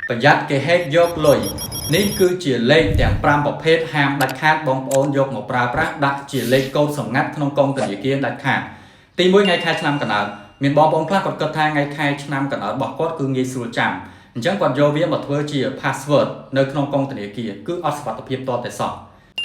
ប្រយ័ត្នគេ hack យកលុយនេះគឺជាលេខទាំង5ប្រភេទហាមដាច់ខាតបងប្អូនយកមកប្រើប្រាស់ដាក់ជាលេខកូដសម្ងាត់ក្នុងកុងធនាគារដាច់ខាតទី1ថ្ងៃខែឆ្នាំកំណើតមានបងប្អូនខ្លះគាត់គិតថាថ្ងៃខែឆ្នាំកំណើតរបស់គាត់គឺងាយស្រួលចាំអញ្ចឹងគាត់យកវាមកធ្វើជា password នៅក្នុងកុងធនាគារគឺអត់សុវត្ថិភាពតតែសោះ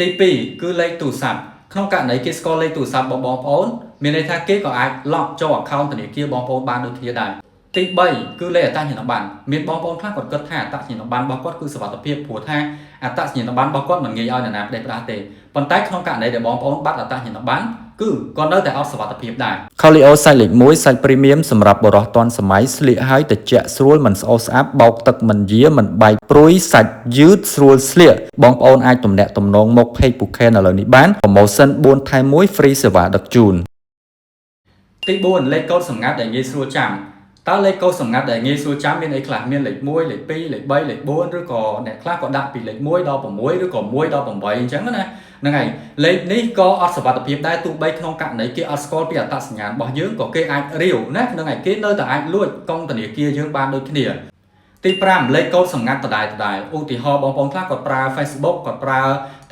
ទី2គឺលេខទូរស័ព្ទក្នុងករណីគេស្គាល់លេខទូរស័ព្ទរបស់បងប្អូនមានន័យថាគេក៏អាច log ចូល account ធនាគារបងប្អូនបានដូចគ្នាដែរទី3គឺលេខអត្តសញ្ញាណប័ណ្ណមានបងប្អូនខ្លះគាត់គិតថាអត្តសញ្ញាណប័ណ្ណរបស់គាត់គឺសុវត្ថិភាពព្រោះថាអត្តសញ្ញាណប័ណ្ណរបស់គាត់មិនងាយឲ្យនរណាផ្ដេសផ្ដាសទេប៉ុន្តែក្នុងករណីដែលបងប្អូនបាត់អត្តសញ្ញាណប័ណ្ណគឺក៏នៅតែអត់សុវត្ថិភាពដែរ Calio សាច់លេខ1សាច់ premium សម្រាប់បុរសទាន់សម័យស្លៀកហើយត្រជាក់ស្រួលមិនស្អុះស្អាប់បោកទឹកមិនយាមិនបែកព្រួយសាច់យឺតស្រួលស្លៀកបងប្អូនអាចទំនាក់ទំនងមក page ពូខេនឥឡូវនេះបាន promotion 4ថែម1 free សេវាដឹកជូន ទី4លេខកូដសម្ងាត់ដែលងាយស្រួលចាំតើលេខកូដសម្ងាត់ដែលងាយស្រួលចាំមានអីខ្លះមានលេខ1លេខ2លេខ3លេខ4ឬក៏អ្នកខ្លះក៏ដាក់ពីលេខ1ដល់6ឬក៏1ដល់8អញ្ចឹងណាហ្នឹងហើយលេខនេះក៏អត់សុវត្ថិភាពដែរទោះបីក្នុងករណីគេអត់ស្គាល់ពីអត្តសញ្ញាណរបស់យើងក៏គេអាចរាវណាហ្នឹងហើយគេនៅតែអាចលួចកុងធនាគារយើងបានដូចគ្នាទី5លេខកូដសម្ងាត់ដដែលដដែលឧទាហរណ៍បងប្អូនខ្លះគាត់ប្រើ Facebook គាត់ប្រើ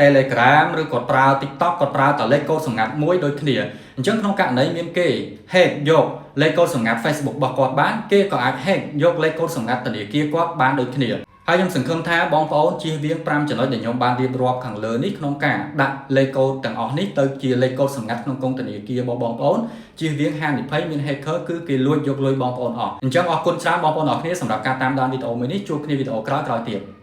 Telegram ឬគាត់ប្រើ TikTok គាត់ប្រើតែលេខកូដសម្ងាត់មួយដូចគ្នាអញ្ចឹងក្នុងករណីមានគេ hack យកលេខកូដសម្ងាត់ Facebook របស់គាត់បានគេក៏អាច hack យកលេខកូដសម្ងាត់ធនាគារគាត់បានដូចគ្នាហើយខ្ញុំសង្ឃឹមថាបងប្អូនជៀសវាង5ចំណុចដែលខ្ញុំបានរៀបរាប់ខាងលើនេះក្នុងការដាក់លេខកូដទាំងអស់នេះទៅជាលេខកូដសម្ងាត់ក្នុងកុងធនាគាររបស់បងប្អូនជៀសវាងហានិភ័យមាន hacker គឺគេលួចយកលុយបងប្អូនអស់អញ្ចឹងអរគុណច្រើនបងប្អូនអរគ្នាសម្រាប់ការតាមដានវីដេអូមួយនេះជួបគ្នាវីដេអូក្រោយៗទៀត។